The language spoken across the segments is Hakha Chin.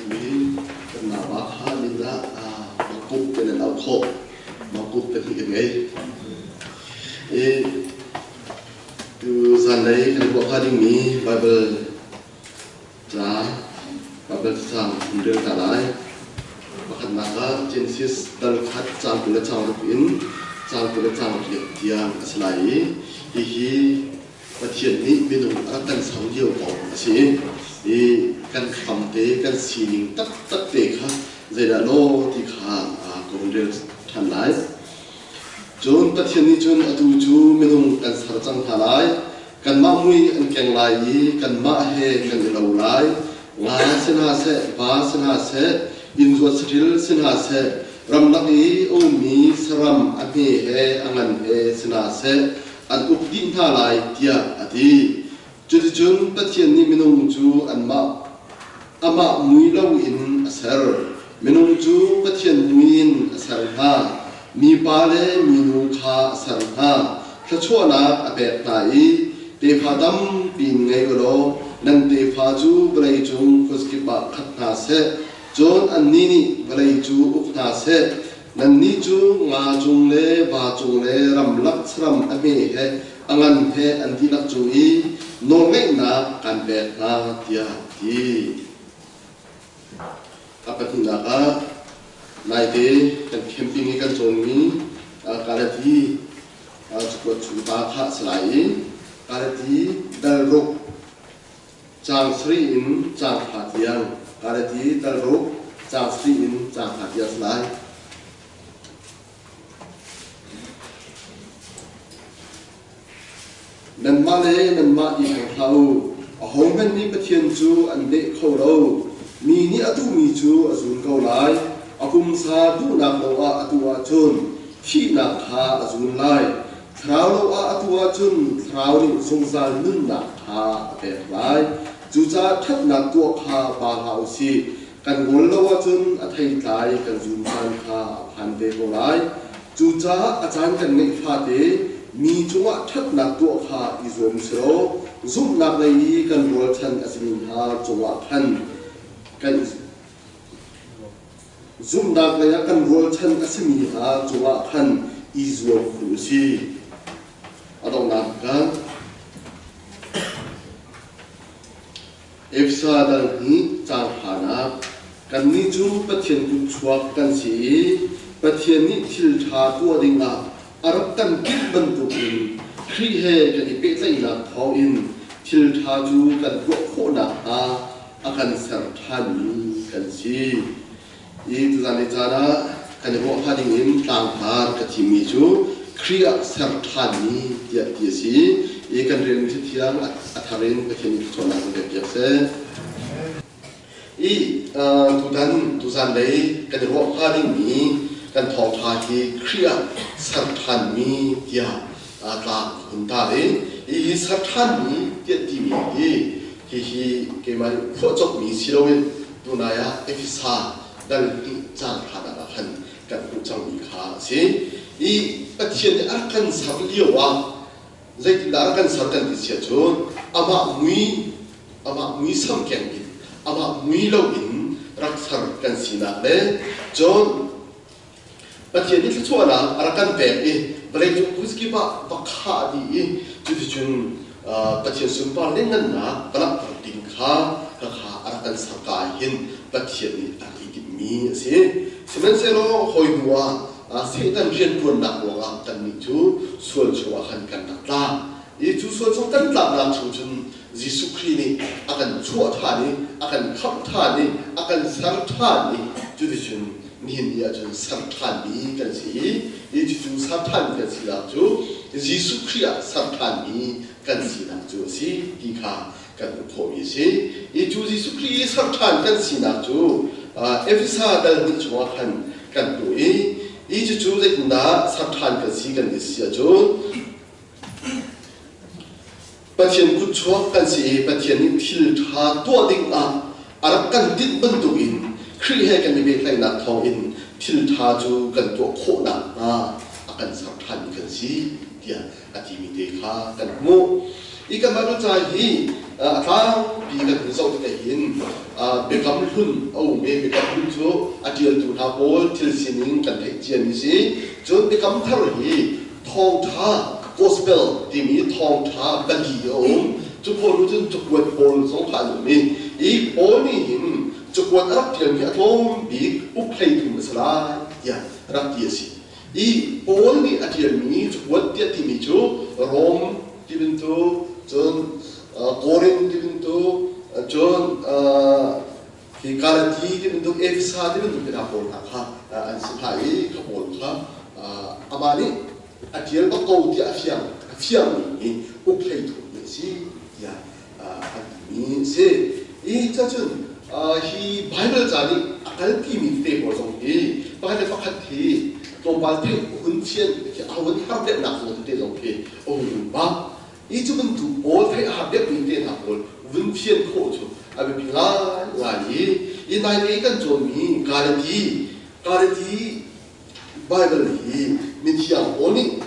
Atu hi kan naupa kha min ah mangkuk kan in auh khawh. Mangkuk pahnih kan ngei. I tu zanlei kan ruah hnga dingmi Baibal ca Baibal cacang kan rel ta lai. Pakhatnak ah Genesis dal khat caang 20 le caang ruk in caang 20 le caang riat tiang a si lai i hihi Pathian nih minung a rak kan ser lio kong a si i kan hramte kan sining taktak te kha zeidah law ti kha ka hun rel ṭhan lai. Cun Pathian nih cun atu cu minung kan ser cang hna lai, kanmah mui an keng lai i kanmah he kan i lo lai. Nga si hna seh, va si hna seh, innzuat saṭil si hna seh, ramlak i a ummi saram a hme he a ngan he si hna seh, an uk dih hna lai tiah a ti. Cuticun Pathian nih minung cu anmah amah mui loin a ser. Minung cu Pathian mui in a ser hna. Mipa le minu kha a ser hna. Thluachuahnak a pek hna i tefa tampi in ngei u law nan tefa cu vawlei cung khuazakip ah khat hna seh. Cun annih nih vawlei cu uk hna seh. Nannih cu nga cung le va cung le ramlak saram a hme he a ngan he an dihlak cung i nawlngeihnak kan pek hna, tiah a ti. A pahnihnak ah naite kan camping i kan cawnmi Galati cakuat chung ta kha a si lai i Galati dal ruk caang sarih in caang hra tiang Galati dal ruk caang sarih in caang hra tiang a si lai. Nanmah le nanmah i hleng hlah u. Ahohmanh nih Pathian cu an leh kho lo. Mi nih a duhmi cu a zul ko lai. A pumsa duhnak lo ah a tuah ahcun thihnak kha a zul lai. Thlarau lo ah a tuah ahcun Thlarau nih zungzal nunnak kha a pek lai. Cucaah ṭhatnak tuah kha ba hlah u sih. Kan ngol lo ahcun a theitlai kan zun caan kha a phan ve ko lai. Cucaah a caan kan ngeih fate mi cungah ṭhatnak tuah kha i zuam selaw zumhnak lei i kan rualchan a simi hna cungah khan kan zumhnak lei ah kan rualchan a simi hna cungah khan i zuam khun u sih. A donghnak ah Efesa dal hnih caang hranak Kannih cu Pathian kutchuak kan si i Pathian nih thil ṭha tuah dingah a rak kan timh bantukin Khrih he kan i pehtlaihnak thawngin thil ṭha cu kan tuah khawh nakhnga a kan ser ṭhanmi kan si. Hi tuzan i caan ah kan i ruah hnga dingin tlangtar ka thimmi cu Khrih ah ser ṭhanmi tiah ti a si i kan relmi Cathiang a thar in Pathian nih thluachuahnak kan pekpiak seh. I tutan tuzan lei kan i ruah hnga dingmi kan thawngṭha hi Khrih ah ser ṭhanmi tiah tlang hun tar i hi ser ṭhanmi tiah timi hi hihi keimah nih phuahcopmi si loin tunai ah Efesa dal hnih caan hranak ah khan kan hmuh cangmi kha a si. I Pathian nih a rak kan ser lio ah zeitindah a rak kan ser kan ti si ahcun amah mui amah muisam keng in amah mui lo in rak ser kan sinak le cun Pathian nih thluachuahnak a rak kan pek i vawleicung khuazakip ah va khah dih i cuticun Pathian sunpar lianngannak va langhter ding kha khakha a rak kan ser ka ah hin Pathian nih a rak i timhmi a si. Sihmanhsehlaw hawi hnu ah Satan rianṭuannak ruangah kannih cu sual chungah khan kan rak tla. I cu sual chung kan tlaknak chung cun Jesuh Khrih nih a kan chuah ṭhan i a kan khamh ṭhan i a kan ser ṭhan i cuticun nihin ni ahcun ser ṭhanmi kan si i hi cucu ser ṭhanmi kan sinak cu Jesuh Khrih ah ser ṭhanmi kan sinak cu a si ti kha kan hmuh khawhmi a si. Hi cu Jesuh Khrih i ser ṭhan kan sinak cu Efesa dal hnih chungah khan kan hmuh i hi cucu zeitindah ser ṭhan kan si kan ti si ahcun Pathian kutchuak kan si i Pathian nih thil ṭha tuah dingah a rak kan tinh bantukin Khrih he kan i pehtlaihnak thawngin thil ṭha cu kan tuah khawh nakhnga a kan ser ṭhanmi kan si tiah a timi te kha kan hmuh. Hi kan Bible ca hi a tlangpi kan hun zoh tikah hin hin Biakam Hlun a um i Biakam Hlun cu a ṭialtu hna pawl thil sining kan theih ciami si. Cun Biakam Thar hi thawngṭha gospel timi thawngṭha pali a um. Cu pawl nu cun cakuat pawl zong kha an um i hi Paul nih hin cakuat a rak ṭialmi a tlawm bik uk 13 a si lai tiah rak ti a si. I Paul nih a ṭialmi cakuat tiah timi cu Rom ti bantuk cun Korin ti bantuk cun hi Galati ti bantuk Efesa ti bantuk hna pawl hna kha an si hna i kha pawl kha amah nih a ṭial bak ko tiah a fiang a fiangmi hi uk 13 nih a si tiah an timi a si. I cacun hi Baibal ca nih a kalpimi tete pawl zong hi pakhat le pakhat hi tlawmpal theih hun fian khi a hun har deuhnak zawn tete zong khi a hun um pah. I cu bantuk pawl theih a har deuhmi te hna pawl vun fian khawh cu a biapi ngaingai i i naite kan cawnmi Galati Galati Baibal hi mithiang pawl nih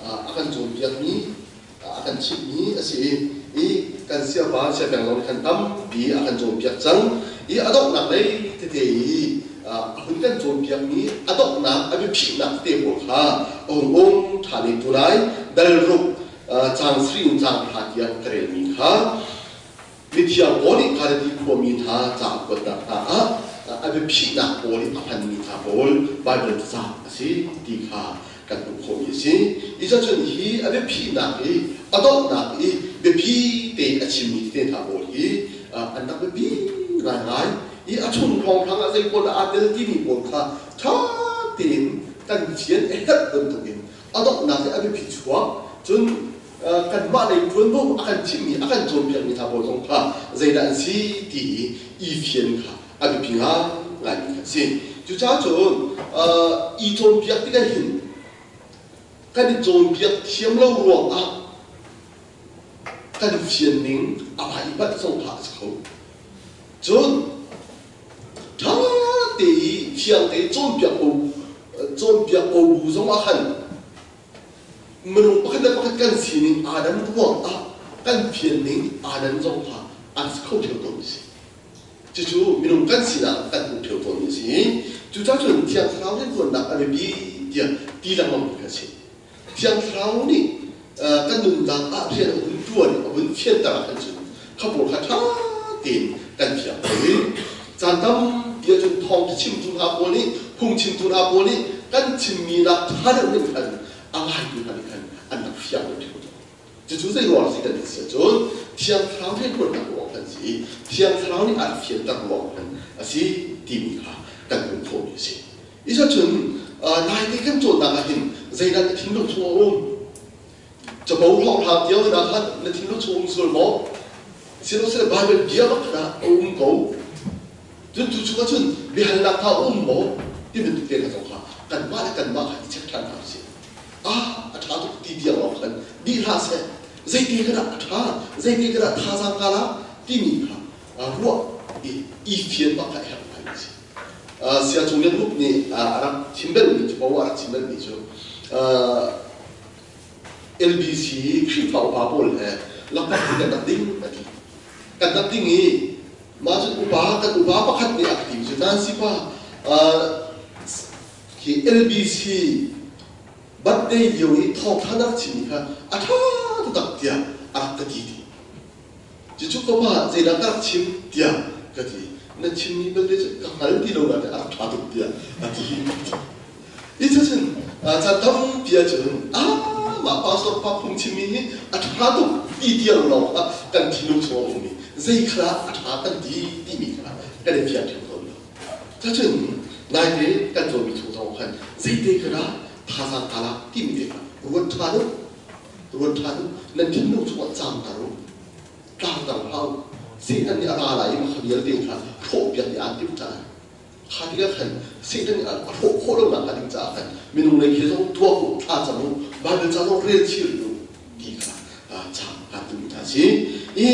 a kan cawnpiakmi a kan chimhmi a si i kan siapa siapeng zong nih khan tampi a kan cawnpiak cang i a donghnak lei tete i a hun kan cawnpiakmi a donghnak a biaphihnak tete pawl kha a hung um ṭhan i tunai dal ruk caang sarih in caang hra tiang ka relmi kha mithiang pawl nih Galati khuami hna ca a kuatnak hna ah a biaphihnak pawl i a hmanmi hna pawl Baibal ca a si ti kha kan hmuh khawhmi a si. Hi cun hi a biaphihnak i a donghnak i biapi tein a chimmi tete hna pawl hi an rak biapi ngaingai i a chung hrawnghrang ah zei pawl dah aa tel timi pawl kha ṭha tein kan fian a herh bantukin a donghnak i a biapi chuak cun kanmah lei ṭuanvo a kan chimhmi a kan cawnpiakmi hna pawl zong kha zeidah an si ti i i fian kha a biapi ngaingaimi kha a si. Cucaah cun i cawnpiak tikah hin kan i cawnpiak thiam lo ruangah kan fian ning a vai palh zong kha a si kho. Cun ṭha te i fiang te cawnpiak ko cawnpiak ko bu zong ah khan minung pakhat le pakhat kan sining aa dan ruangah kan fian ning aa dan zong kha an si kho ṭheo tawn a si. Cucu minung kan sinak kan hmuh ṭheo tawnmi a si. Cucaah cun Thiang Thlarau rianṭuannak a biapi tiah ti lengmang kan si. Thiang Thlarau nih kan nunnak ah rian a hun ṭuan i a hun fianter ah khan cun kha pawl kha ṭha tein kan fiang kho i caan tampi ahcun thawngṭha chimtu hna pawl nih phungchimtu hna pawl nih kan chimmi nak ṭha deuh nih khan a ngaitu hna nih khan an rak fiang deuh ṭheo tawn. Cucu zei ruang si kan ti si ahcun Thiang Thlarau rianṭuannak ruang kan si i Thiang Thlarau nih a rak fianter ruang khan a si timi kha kan hmuh khawhmi a si. Isa cun naite kan cawnnak ah hin zeidah na thinlung chung a um? Capo hlawhhlang tiang in ah khan na thinlung chung um sual maw? Sihmanhsehlaw Baibal bia bak kha a um ko. Cun cu chungah cun biahalnak hna a um maw? Ti bantuk te hna zong kha kanmah le kanmah kha i check ṭhan hna usih. Ah, a ṭha tuk ti tiang lawng khan dih hlah seh. Zeiti ka dah a ṭha, zeiti ka dah thazaang ka lak timi kha ruah i i fian bak kha a herh ngai a si. Sia Cung Lian Hup nih a rak chim belmi cu poah a rak chim belmi cu LBC Khrihfa upa pawl he lakphak ti kan rak ding a ti. Kan rak ding i mah cun upa kan upa pakhat nih a ka ti cu Nancy pa hi LBC birthday lio i thawngtha na rak chimmi kha a ṭha taktak tiah a rak ka ti ti. Cucu ka pa zeidah ka rak chim tiah ka ti. Na chimmi belte cu ka hngal ti lo nain a rak ṭha tuk tiah a ti. I cucun caan tampi ahcun ah mah pastor pa phungchimmi hi a ṭha tuk ti tiang lawng kha kan thinlung chung a ummi zei kha dah a ṭha kan ti timi kha kan i fiang ṭheo tawn lo. Cucun naite kan cawnmi chung zong khan zeite kha dah thazaang ka lak timi te kha ruat ṭhan u. Ruat ṭhan u. Nan thinlung chungah caamter u. Tlangter hlah u. Satan nih a ra lai i mah kha vialte kha hrawhpiak dih aan timh cang. Kha tikah khan Satan nih a hrawh khawh lonak hnga ding caah khan minung lei khi zong tuak u, thla cam u, Baibal ca zong rel chih rih u ti kha caam kaan duhmi hna a si. I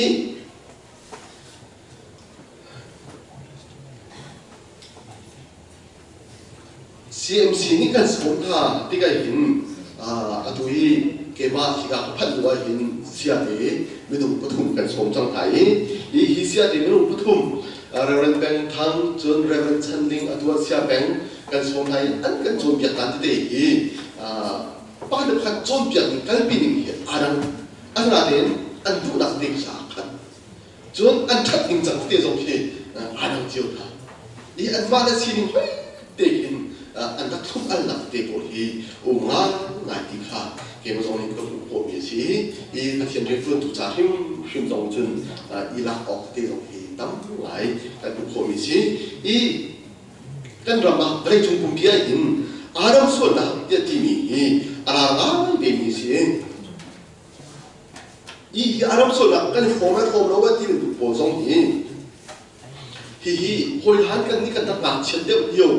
CMC nih kan sawm hna tikah hin atu hi keimah hika ka phanh hnu ah hin siate minung pathum kan sawm cang hna i hi siate minung pathum Reverend Peng Thang cun Reverend Chan Ling atu ah Sia Peng kan sawm hna i an kan cawnpiak dan tete hi pakhat le pakhat cawnpiak ning kalpi ning hi aa dang. Asinain an duhnak te khi aa khat. Cun an ṭhat ning cang tete zong khi aa dang cio hna. I anmah le sining hoi te khin an rak thlum alnak te pawl hi um ngaingai ti kha keimah zong nih ka hmuh khawhmi a si i Pathian rianṭuantu ca hrimhrim zong cun i lak awk tete zong hi tam ngai kan hmuh khawhmi a si i kan ram ah vawleicung pumpi ah hin Adam sualnak tiah timi hi a ral ngai vemi a si. Hi hi Adam sualnak kan i hrawm le hrawm lo a ti bantuk pawl zong hi hihi hawihan kan nih kan rak ngakchiat deuh lio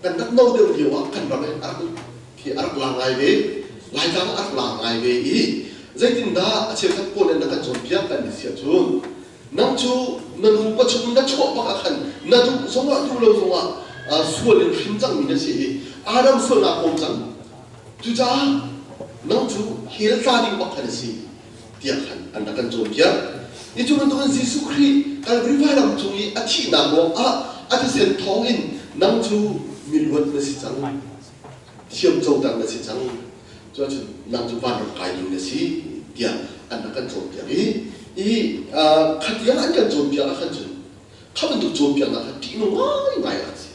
kan rak no deuh lio ah kan ram a rak khi a rak la ngai ve Laitlang a rak la ngai ve i zeitindah a cheukhat pawl nih na kan cawnpiak kan ti si ahcun nang cu na nu pachung na chuah bak ah khan na duh zongah duh lo zongah sual in hrin cangmi na si i Adam sualnak kong cang cucaah nang cu hell tla ding bak khan a si tiah khan an rak kan cawnpiak. Hi cu bantukin Jesuh Khrih Calvary vailam cung i a thihnak ruangah a thisen thawngin nang cu miluat na si cang, thiamcoter na si cang, cuahcun nang cu vanram kai ding na si tiah an rak kan cawnpiak i i khatiang an kan cawnpiak ah khan cun kha bantuk cawnpiaknak kha ṭihnung ngaingai a si.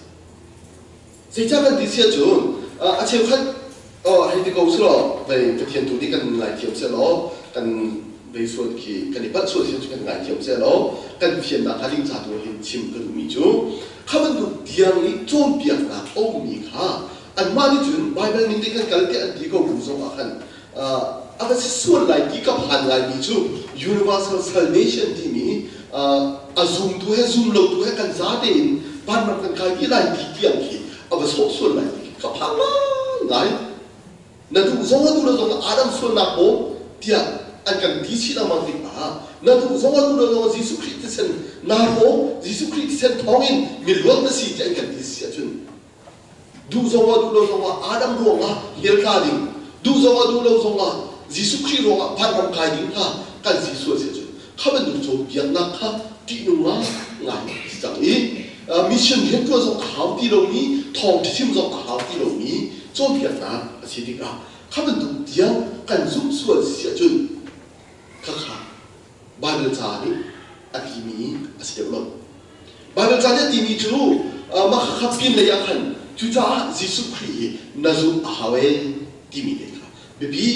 Zeicah kan ti si ahcun a cheukhat hei ti ko selaw vei Pathian tu nih kan ngaithiam sehlaw kan vei sual khi kan i palh sual si kan ngaithiam sehlaw kan fiannak hnga ding ca tu hin chim ka duhmi cu kha bantuk tiang i cawnpiaknak a ummi kha anmah nih cun Baibal ning te kan kal tiah an ti ko bu zong ah khan a va si sual lai ti ka phan laimi cu universal salvation timi a zumtu he zum lotu he kan za tein vanram kan kai dih lai ti tiang khi a va sawh sual lai ti ka phang ngai na duh zong a duh lo zong Adam sualnak bawm tiah an kan ti chih lengmang tikah na duh zong a duh lo zong Jesuh Khrih thisen naa hrawm Jesuh Khrih thisen thawngin miluat na si tiah an kan ti si ahcun Duh zongah duh lo zongah Adam ruangah hell tla ding, duh zongah duh lo zongah Jesuh Khrih ruangah vanram kai ding kha kan si sual si ahcun kha bantuk cawnpiaknak kha ṭihnung ngai a si cang i mission rianṭuan zong a hau ti lomi, thawngṭha chim zong a hau ti lomi cawnpiaknak a si tikah kha bantuk tiang kan zumh sual si ahcun khakha Baibal ca nih a timi a si deuh lo. Baibal ca nih a timi cu mah khakha pin lei ah khan cucaah Jesuh Khrih hi na zumh a hau ee timi te kha biapi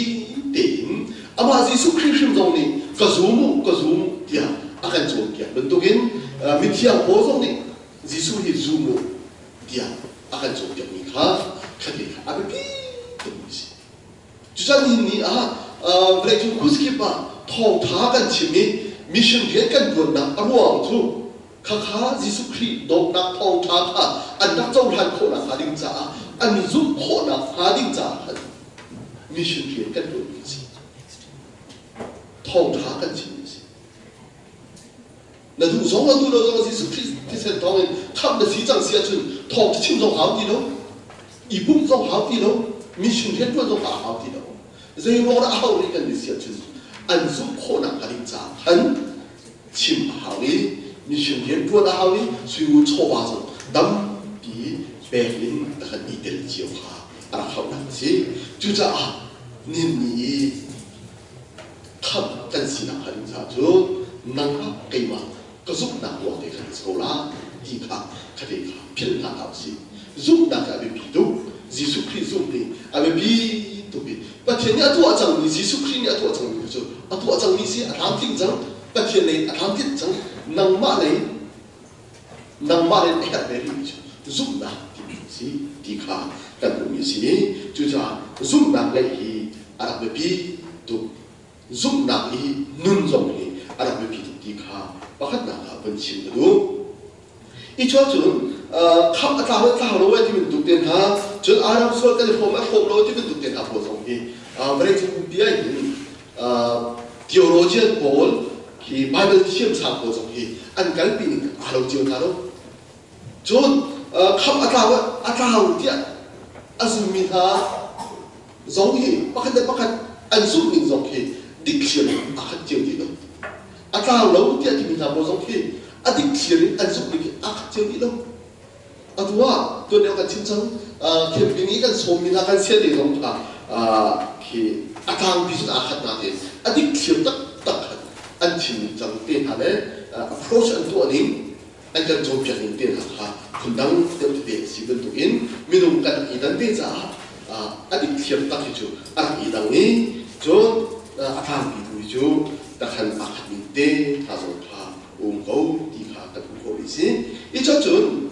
tein amah Jesuh Khrih hrim zong nih ka zum u ka zum u tiah a kan cawnpiak bantukin mithiang Paul zong nih Jesuh hi zum u tiah a kan cawnpiakmi kha khate kha a biapi tukmi a si. Cucaah nihin ni ah vawleicung khuazakip ah thawngtha kan chim i mission rian kan ṭuannak a ruang cu khakha Jesuh Khrih dawtnak thawngṭha kha an rak cohlan khawhnak hnga ding caah an zumh khawhnak hnga ding caah khan mission rian kan ṭuanmi a si. Thawngṭha kan chimmi a si. Na duh zong na duh lo zong Jesuh Khrih thisen thawngin khamh na si cang si ahcun thawngṭha chim zong hau ti lo, i pumh zong hau ti lo, mission rianṭuan zong kha a hau ti lo. Zei ruang dah a hau rih kan ti si ahcun an zumh khawhnak hnga ding caah khan chim a hau i mission rianṭuan a hau i suingun chawva zong tampi pek in a kan i tel cio kha a rak hauhnak a si. Cucaah nihin ni i khamh kan sinak hnga ding caah cun nangmah keimah ka zumhnak ruang te khan si ko la ti kha khate kha philh hna hlah usih. Zumhnak hi a biapi tuk. Jesuh Khrih zumh hi a biapi tuk i Pathian nih a tuah cangmi Jesuh Khrih nih a tuah cangmi cu a tuah cangmi si a tlamtling cang. Pathian lei a tlamtlinh cang. Nangmah lei nangmah lei a herh ve rihmi cu zumhnak timi a si ti kha kan hmuhmi a si i cucaah zumhnak ngeih hi a rak biapi tuk. Zumhnak i nun zong hi a rak biapi tuk ti kha pakhatnak ah vun chim ka duh. I cun khamh a tlau a tlau lo ai ti bantuk te hna cun Adam sual kan i hrawm a hrawm lo ti bantuk te hna pawl zong hi vawleicung pumpi ah hin theologian pawl hi Bible thiamsang pawl zong hi an kalpi ning aa lo cio hna lo. Cun khamh a tlau a tlau tiah a zummi hna zong hi pakhat le pakhat an zumh ning zong hi dikthliar aa khat cio ti lo. A tlau lo tiah timi hna pawl zong khi A dikthliar in an zumh ning hi aa khat cio dih lo. Atu ah tuan lio kan chim cang camping i kan sawmmi hna kan siate zong kha khi a tlangpi cun aa khat natein a dikthliar taktak khan an chim ning cang te hna le approach an tuah ning an kan cawnpiak ning te hna kha phundang deuh tete a si bantukin minung kan i dan ve caah a dikthliar tak hi cu a rak i dang i cun a tlangpi tu hi cu takhan aa khat ning te hna zong kha um ko ti kha kan hmuh khawh si. I cun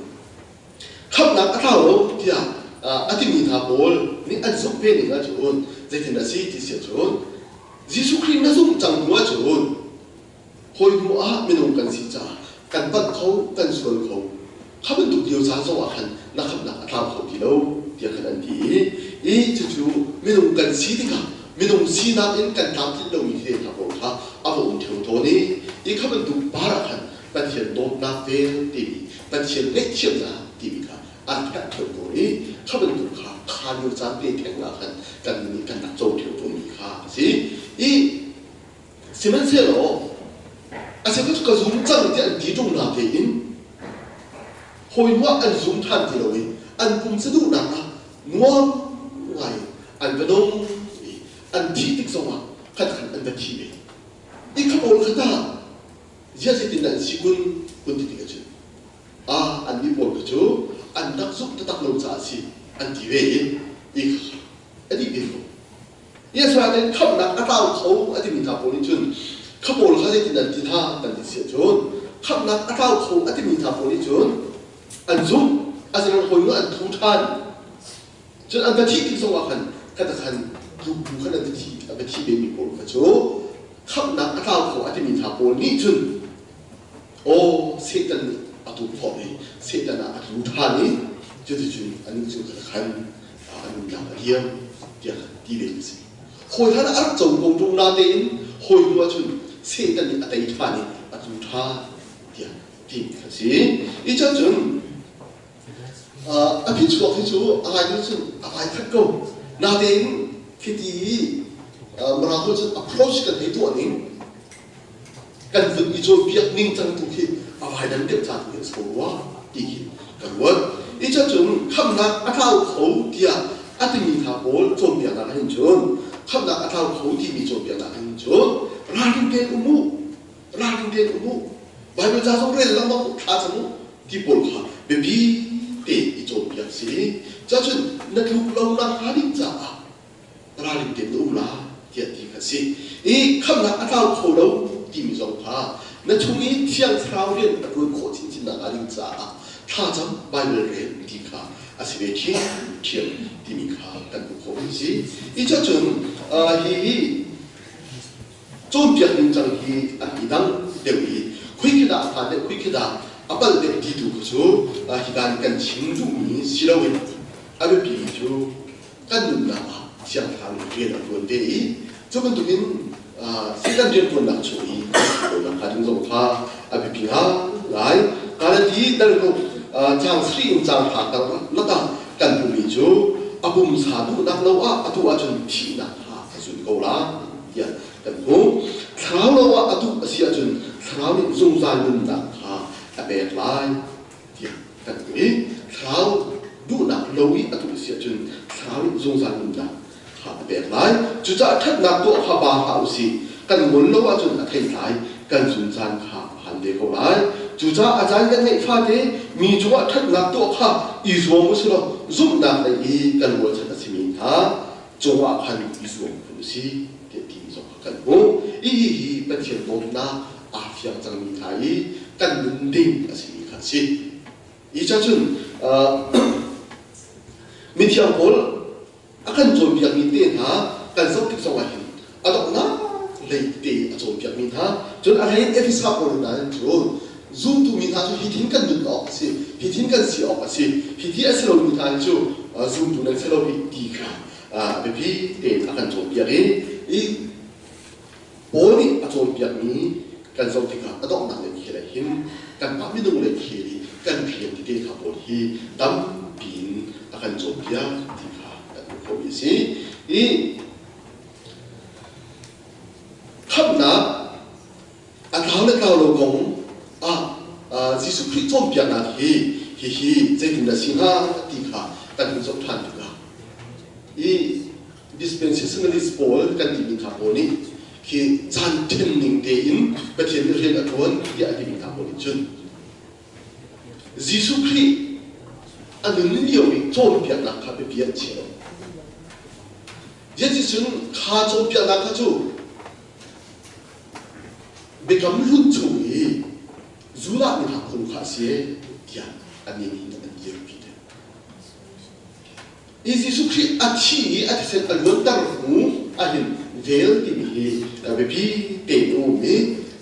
khamhnak a tlau lo tiah a timi hna pawl nih an zumh ve ning ahcun zeitin a si ti si ahcun Jesuh Khrih na zumh cang hnu ahcun hawi hnu ah minung kan si caah kan palh kho kan sual kho kha bantuk lio caan zong ah khan na khamhnak a tlau kho ti lo tiah khan an ti i cucu minung kan si tikah minung sinak in kan tlamtlinh lomi thil hna pawl kha a va um ṭheo tawn i hi kha bantuk par ah khan Pathian dawtnak vel timi Pathian ngaihthiamnak timi kha an herh ṭheo tawn i kha bantuk kha kha lio caan te theng ah khan kan nih kan rak co ṭheo tawnmi kha a si i sihmanhsehlaw a cheu cu ka zum cang tiah an ti ṭung na tein hawi hnu ah an zum ṭhan ti lo i an pum saduhnak ah nuam ngai an va nung i an thih tik zongah khat khan an va thi ve. I kha pawl kha tah ziah zeitin dah an si kun kun ti tik ahcun a annih pawl kha cu an rak zumh taktak lo caah a si an ti ve i i kha a dih ve ko. Israel khamhnak a tlau kho a timi hna pawl nih cun kha pawl kha zeitin an ti hna kan ti si ahcun khamhnak a tlau kho a timi hna pawl nih cun an zumh asinain hawi nu an thu ṭhan cun an va thih tik zongah khan khat khan tluk bu khan an va thi a va thi vemi pawl kha cu khamhnak a tlau kho a timi hna pawl nih cun aw Satan nih a tuk khawh i Satan ah a tlu ṭhan i cuticun anih cu khat khan a nunnak a liam tiah ti ve a si. Hawi hlan ah a rak co ko ṭung natein hawi hnu ahcun Satan nih a tei ṭhan i a tlu ṭhan tiah ti a si. I cun a phichuak hi cu a ngai cun a vai khat ko. Natein khiti i Mara cun approach kan hei tuah ning kan vun i cawnpiak ning cang tu khi a vai dang deuh ca tu hi a so rua ti khi ka ruat. I cun khamnak a tlau kho tiah a timi hna pawl cawnpiaknak hin cun khamnak a tlau kho timi cawnpiaknak hin cun ralring tein um u ralring tein um u Baibal ca zong rel lengmang u thla cam u ti pawl kha biapi te i cawnpiak si. Cacun na tluk lo nakhnga ding caah ralring tein na um la tiah ti kha si. I khamnak a tlau kho lo timi zong kha na chung i Thiang Thlarau rian a ṭuan khawh chinchin nakhnga ding caah thlacam Baibal rel ti kha a si ve ṭhiamṭhiam timi kha kan hmuh khawh si. I cacun hi cawnpiak ningcang hi an i dang deuh i khui khi dah a hmaan deuh khui khi dah a palh deuh ti tu kha cu hika nih kan chim duhmi si loin a biapimi cu kan nunnak ah Thiang Thlarau nih rian a ṭuan ve i cu bantukin Satan rianṭuannak chung i ṭuannak hnga ding zong kha a biapi ngai. Galati dalruk caang sarih in caang hra karlak ah kan hmuhmi cu a pumsa duhnak lo ah atu ahcun thihnak kha a zul ko lai tiah kan hmuh. Thlarau lo ah a duh a si ahcun thlarau nih zungzal nunnak kha a pek lai tiah kan hmuh i thlarau duhnak lo i a duh a si ahcun thlarau nih zungzal nunnak kha a pek lai. Cucaah ṭhatnak tuah kha ba hlah u sih. Kan ngol lo ahcun a theitlai kan zun caan kha a phan ve ko lai. Cucaah a caan kan ngeih fate mi cungah ṭhatnak tuah kha i zuam u sih law zumhnak lei i kan ruahchan a simi hna cungah khan i zuam phun u sih tiah timi zong kha kan hmuh. Hihi hi Pathian dawtnak aa fiang cangmi hna i kan nun ding a simi kha a si. Hi ca cun mithiang pawl a kan cawnpiakmi te hna kan zoh tik zongah hin a donghnak lei te a cawnpiakmi hna cun a hlei in Efesa pawl hna hin cun zumtu mi hna cu hithin kan nun awk a si hithin kan si awk a si hiti a si lomi hna hi cu zumtu nan si lo hi ti kha biapi tein a kan cawnpiak i Paul nih a cawnpiakmi kan zoh tikah a donghnak lei khel ah hin kanmah minung lei khel i kan rian tete kha pawl hi tampi in a kan cawnpiak ti kha kan hmuh khawhmi a si. I khamhnak a tlau le tlau lo kong ah Jesuh Khrih cawnpiaknak hi hihi zeitin dah si hnga ti kha kan hun zoh ṭhan tikah i dispensationalist pawl kan timi hna pawl nih khi caan ṭhen ning tein Pathian nih rian a ṭuan tiah a timi hna pawl nih cun Jesuh Khrih a nun lio i cawnpiaknak kha biapi an chia lo. Zeticun kha cawnpiaknak kha cu biakam hlun chung i Judah mi hna phung kha a si tiah annih nih an dirpi. I Jesuh Khrih a thi i a thisen a luanter hnu ahhin vel timi hi biapi tein a um i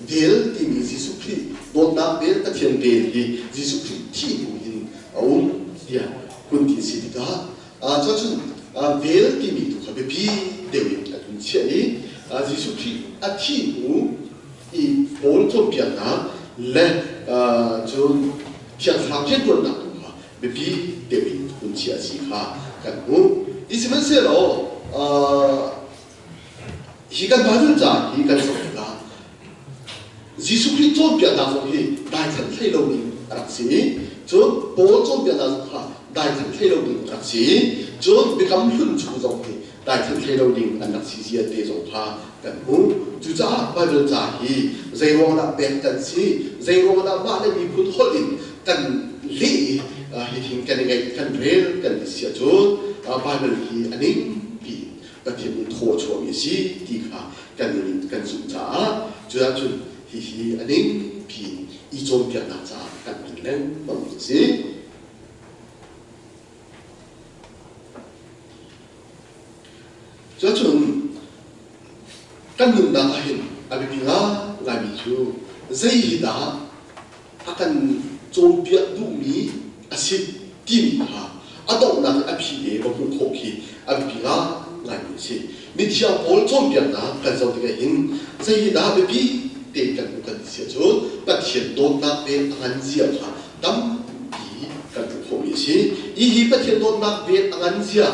vel timi Jesuh Khrih dawtnak vel Pathian vel hi Jesuh Khrih thih hnu hin a um tiah hun ti si tikah cuacun vel timi tu kha biapi deuh in an hun chiah i Jesuh Khrih a thih hnu i Paul cawnpiaknak le cun Thiang Thlarau rianṭuannak tu kha biapi deuh in hun chiah a si kha kan hmuh. Ti sihmanhsehlaw hi kan Bible ca hi kan zoh tikah Jesuh Khrih cawnpiaknak zong hi daithlan hlei lo ding a rak si i cun Paul cawnpiaknak zong kha daithlan hlei lo ding a rak si i cun Biakam Hlun chung zong hi daithlan hlei lo ding an rak si zia te zong kha kan hmuh. Cucaah Bible ca hi zei ruang dah pek kan si, zei ruang dah mah le miphun holh in kan leh i hitin kan i ngeih kan rel kan ti si ahcun Bible hi a ning pi Pathian nih thaw chuahmi a si ti kha kan in kan zumh caah cuahcun hihi a ning pi in i cawnpiaknak caah kan hman lengmang mi a si. Cuahcun kan nunnak ah hin a biapi ngaingaimi cu zei hi dah a kan cawnpiak duhmi a si timi kha a donghnak i a phi te va hmuh khawh khi a biapi ngaingaimi a si. Mithiang Paul cawnpiaknak kan zoh tikah hin zei hi dah biapi tein kan hmuh kan ti si ahcun Pathian dawtnak vel a ngan zia kha tampi kan hmuh khawhmi a si. Hihi Pathian dawtnak vel a ngan zia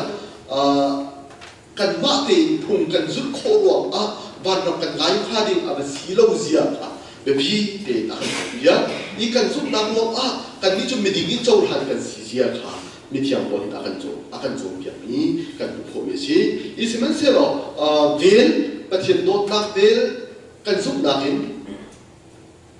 kanmah tein phung kan zulh khawh ruangah vanram kan ngai hnga ding a va si lo zia kha biapi tein a kan cawnpiak. Hi kan zumhnak ruangah kannih cu miding in cohlan kan si zia kha mithiang Paul nih a kan cawnpiakmi kan hmuh khawhmi a si. Hi sihmanhsehlaw vel Pathian dawtnak vel kan zumhnak in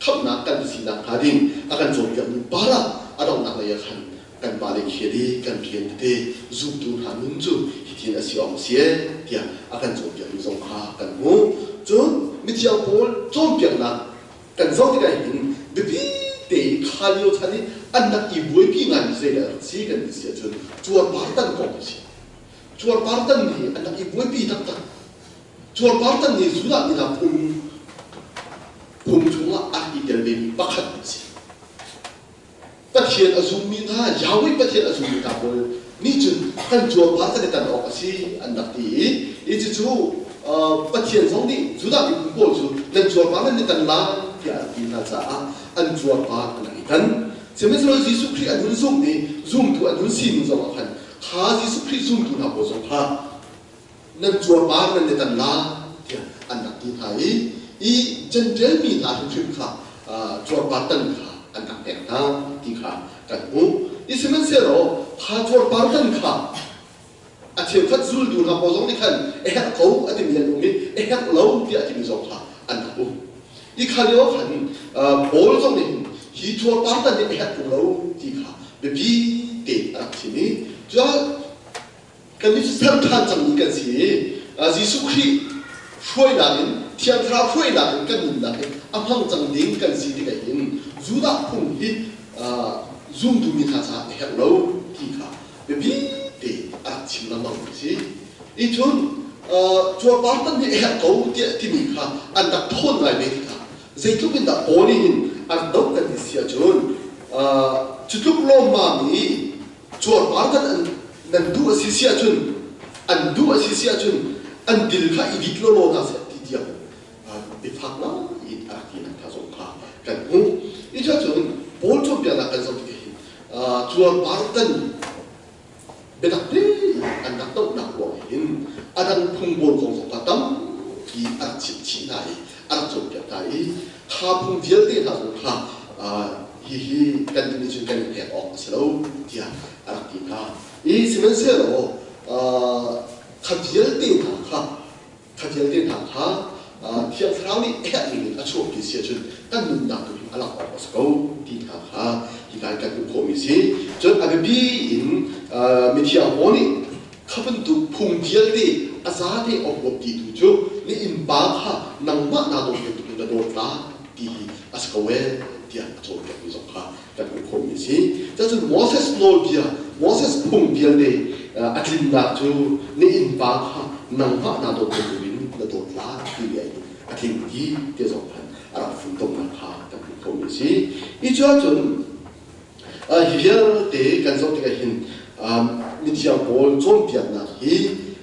khamhnak kan sinak hnga ding a kan cawnpiakmi para a donghnak lei ah khan kan pale khel i kan rian tete zumtu hna nun cu hitin a si awk a si tiah a kan cawnpiakmi zong kha kan hmuh. Cun mithiang Paul cawnpiaknak kan zoh tikah hin biapi tein kha lio chan i an rak i buaipi ngaimi zeidah a rak si kan ti si ahcun cuarpar tan kong a si. Cuarpar tan hi an rak i buaipi taktak. Cuarpar tan nih Judah mi hna phung phung chungah an i tel vemi pakhat an si. Pathian a zummi hna, Yahweh Pathian a zummi hna pawl nih cun kan cuarpar kan i tan awk a si an rak ti i, i cucu Pathian zong nih Judah miphun pawl cu nan cuarpar nan i tan lai tiah a ti hna caah an cuarpar an rak i tan. Sihmanhsehlaw Jesuh Khrih an hun zumh i zumtu an hun sining zongah khan kha Jesuh Khrih zumtu hna pawl zong kha nan cuarpar nan i tan la tiah an rak ti hna i i Jentail mi hna hrimhrim kha cuarpar tan kha an rak pek hna ti kha kan hmuh. I sihmanhsehlaw kha cuarpar tan kha a cheukhat zultu hna pawl zong nih khan a herh ko a timi an um i a herh lo tiah a timi zong kha an rak um. I kha lio khan Paul zong nih hi cuarpar tan hi a herh tung lo ti kha biapi tein a rak chim i cun Kannih cu ser ṭhan cangmi kan si i Jesuh Khrih hruainak in Thiang Thlarau hruainak in kan nunnak hi a hmang cang ding kan si tikah hin Judah phung hi zumtu mi hna caah a herh lo ti kha biapi tein a rak chim lengmang mi a si. I cun cuarpar tan hi a herh ko tiah timi kha an rak thawn ngai ve tikah zeitluk in dah Paul nih hin a rak doh kan ti si ahcun cu tluk lawmmam i cuarpar kan an nan duh a si si ahcun an duh a si si ahcun an dil kha i dit lawlaw hna seh ti tiang biafak ngai in a rak tinak hna zong kha kan hmuh. I cun Paul cawnpiaknak kan zoh tikah hin cuarpar tan biatak tein an rak dohnak ruang hin a dang phung pawl kong zong kha tampi a rak chimh chih hna i a rak cawnpiak hna i kha phung vialte hna zong kha. Hihi kan nih cun kan i hnek awk a si lo tiah a rak ti hna. I sihmanhsehlaw kha vialte hna kha kha vialte hna kha Thiang Thlarau nih herhning in a chuahpi si ahcun kan nunnak tu hi a langh awk a si ko ti hna kha hika in kan hmuh khawhmi a si. Cun a biapi in mithiang Paul nih kha bantuk phung vialte a zate a huap ti tu cu na innpa kha nangmah naa dawt bantuk in na dawt lai ti hi a si ko ee tiah a cawnpiakmi zong kha kan hmuh khawhmi a si. Cucun Moses nawlbia, Moses phung vialte a tlinnak cu na innpa kha nangmah naa dawt bantukin na dawt lai ti bia in a tling ti ti zong khan a rak funtomnak kha kan hmuh khawhmi a si. Hi cu ahcun hi vialte kan zoh tikah hin mithiang pawl cawnpiaknak hi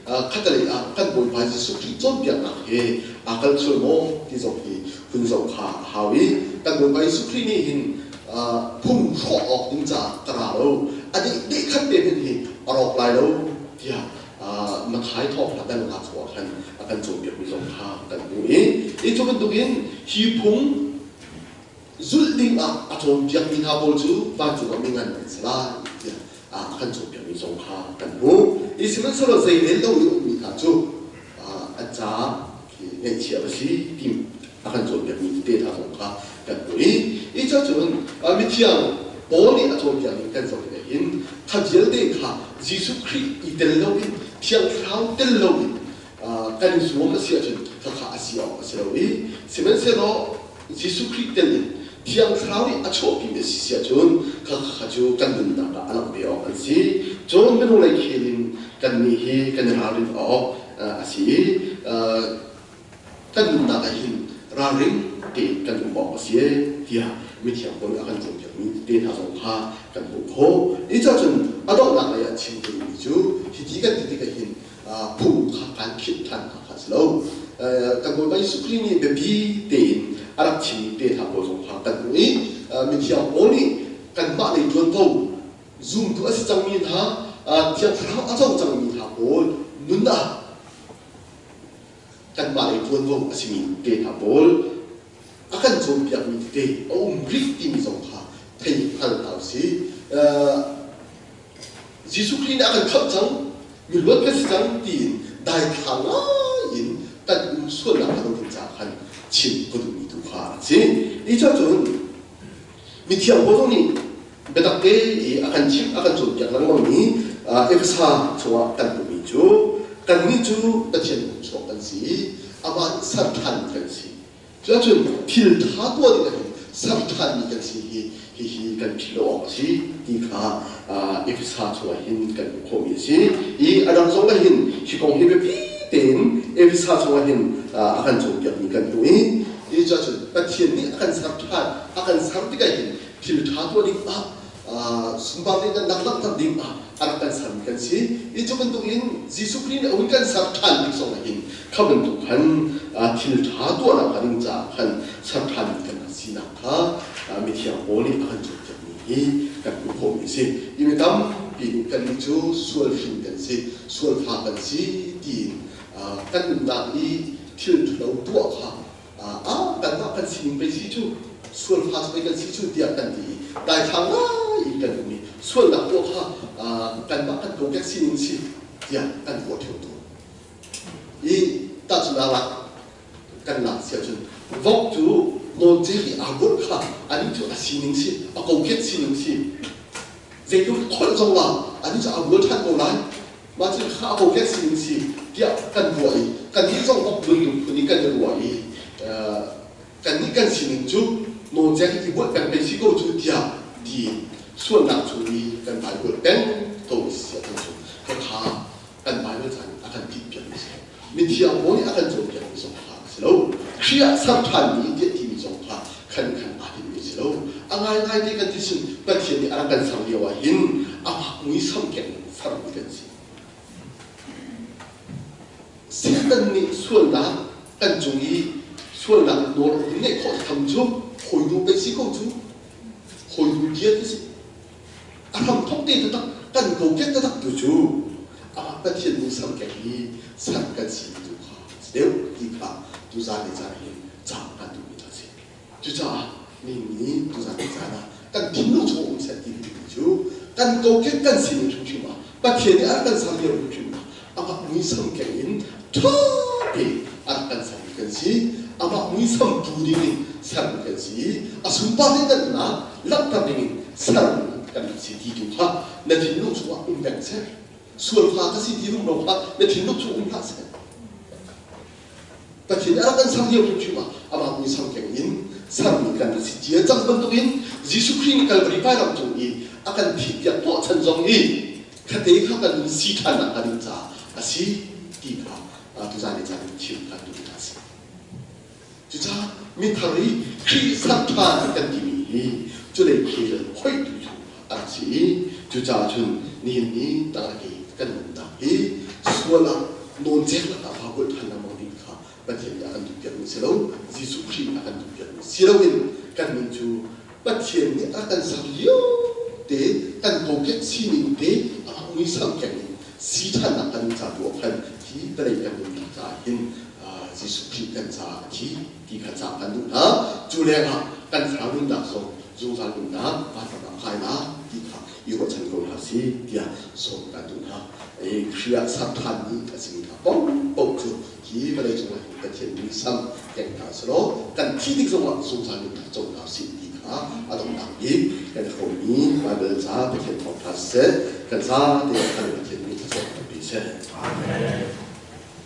khatalei ah kan Bawipa Jesuh Khrih cawnpiaknak he aa kal sual maw ti zong hi hun zoh kha a hau i kan Bawipa Jesuh Khrih nih hin phung hrawh awk ding caah ka ra lo, a dih dih khat te hmanh hi a rawk lai lo tiah Mathai thawngṭha dal hna chungah khan a kan cawnpiakmi zong kha kan hmuh i hi cu bantukin hi phung zulh ding ah a cawnpiakmi hna pawl cu vancung ah mingan an si lai tiah a kan cawnpiakmi zong kha kan hmuh. I sihmanhsehlaw zei rel lo i ummi hna cu an caah ngaihchia va si ti a kan cawnpiakmi tete hna zong kha kan hmuh i i cucun mithiang Paul nih a cawnpiakmi kan zoh tikah hin kha vialte kha Jesuh Khrih i tel loin Thiang Thlarau tel loin kan i zuam a si ahcun khakha a si awk a si lo i sihmanhsehlaw Jesuh Khrih tel in Thiang Thlarau nih a chuahpimi a si si ahcun khakha cu kan nunnak ah a langh ve awk an si. Cun minung lei khel in kannih hi kan i ralrin awk a si i kan nunnak ah hin ralring tein kan um awk a si tiah mithiang Paul nih a kan cawnpiakmi te hna zong kha kan hmuh khawh. Hi cun a donghnak lei ah chim ka duhmi cu hiti kan ti tikah hin phung kha kan khinh ṭhan hna kha a si lo. Kan Bawipa Jesuh Khrih nih biapi tein a rak chimmi te hna pawl zong kha kan hmuh i mithiang Paul nih kanmah lei ṭuanvo zumtu a si cangmi hna, Thiang Thlarau a co cangmi hna pawl nun ah kanmah lei ṭuanvo a simi te hna pawl a kan cawnpiakmi tete a um rih timi zong kha thei hngal hna u sih. Jesuh Khrih nih a kan khamh cang, miluat kan si cang tiin daithlang ngai in kan um sualnak hnga lo ding caah khan chim ka duhmi tu kha a si. Hi cun mithiang Paul zong nih biatak te i a kan chimh, a kan cawnpiak lengmangmi Efesa chungah kan hmuhmi cu kannih cu Pathian chuak kan si i amah nih ser ṭhan kan si. Cuahcun thil ṭha tuah ding ahhin ser ṭhanmi kan si hi hihi kan philh lo awk a si ti kha Efesa chungah hin kan hmuh khawhmi a si. I a dang zong ah hin hi kong hi biapi tein Efesa chungah hin a kan cawnpiakmi kan hmuh i hi cuahcun Pathian nih a kan ser ṭhan, a kan ser tikah hin thil ṭha tuah ding ah sunpar nih kan rak langhter ding ah a rak kan sermi kan si. Hi cu bantukin Jesuh Khrih nih a hun kan ser ṭhan bik zong ah hin kha bantuk khan thil ṭha tuahnak ding caah khan ser ṭhan kan sinak kha mithiang Paul nih a kan cawnpiakmi hi kan hmuh khawhmi a si. Hi mi tampi nih kannih cu sual hrin kan si, sual fa kan si tiin kan nunnak i thil ṭhalo tuah kha ah kanmah kan sining pei si cu sualfa cu pei kan si cu tiah kan ti i daithlang ngai in kan um i sualnak tuah kha kanmah kan kokek sining si tiah kan ruah ṭheo tawn. I tahchunhnak ah kan lak si ahcun vok cu nawncek i aa bunh kha anih cu a sining si, a kokek sining si. Zeitluk kholh zong ah anih cu aa bual ṭhan ko lai. Mah cu kha a kokek sining si tiah kan ruah i kannih zong vok bantuk phun i kan i ruah i kannih kan sining cu nawlcek i buat peng pei si ko cu tiah ti sualnak chung i kan Bible peng ko si ahcun cu khakha kan Bible caan a kan tinhpiakmi si. Mithiang Paul nih a kan cawnpiakmi zong kha a si lo. Khrih ah ser ṭhanmi tiah timi zong kha khan khan aa tinhmi a si lo. A ngaingai te kan ti cun Pathian nih a rak kan ser lio ah hin amah muisam keng in sermi kan si. Satan nih sualnak kan cung i sualnak nawl a hun ngeih khawh tham cu hawinu pei si ko cu hawinu bia ti si. A hramthawk te taktak kan kokek taktak tu cu amah Pathian muisam keng hi ser kan si tu kha si deuh ti kha tuzan ni caan hin cam kan duhmi a si. Cucaah nihin ni tuzan ni caan ah Kan thinlung chung um seh ti duhmi cu kan kokek kan sining hrimhrim ah Pathian nih a rak kan ser lio hrimhrim ah amah muisam keng in ṭha tein a rak kan sermi kan si. Amah muisam pu ding in sermi kan si i a sunpar in kan nunnak langhter ding in sermi kan rak si ti tu kha na thinlung chungah um peng seh. Sualfa ka si ti rumro kha na thinlung chung um hlah seh. Pathian nih a rak kan ser lio hrimhrim ah amah muisam keng in sermi kan rak si cia cang bantukin Jesuh Khrih nih Kalvari vailam cung i a kan thihpiak hnawhchan zong hi khate kha kan nun si ṭhannak hnga ding caah a si ti kha tuzan i caan in chim kan duh hna a si. Cucaah mithar i Khrih ser ṭhan kan timi hi culei khel hoihtu cu a rak si i cucaah cun nihin ni taraki kan nunnak hi sual ah nawncek lakah vaa kulh ṭhan lengmang ding kha Pathian nih a kan duhpiakmi si lo, Jesuh Khrih a kan duhpiakmi si loin kan nun cu Pathian nih a kan ser lio te kan kokek sining te amah muisam keng in si ṭhannak kan ca tu ah khan hi vawlei kan nunnak caah hin Jesuh Khrih kan caah a thi ti kha ca kan duh hna. Cu lengah kan thlarau nunnak zong zungzal nunnak vanram ah kai la ti kha i ruahchan ko hna si tiah sawm kan duh hna. Khrih ah ser ṭhanmi a simi hna paohpaoh cu hi vawlei cungah hin Pathian muisam keng hna selaw kan thi tik zongah zungzal nunnak co hna usih ti kha a donghnak bik kan i hrawmmi Baibal ca Pathian thawngṭha siseh kan zate kan Pathian nih thlacam tampi seh. Amen.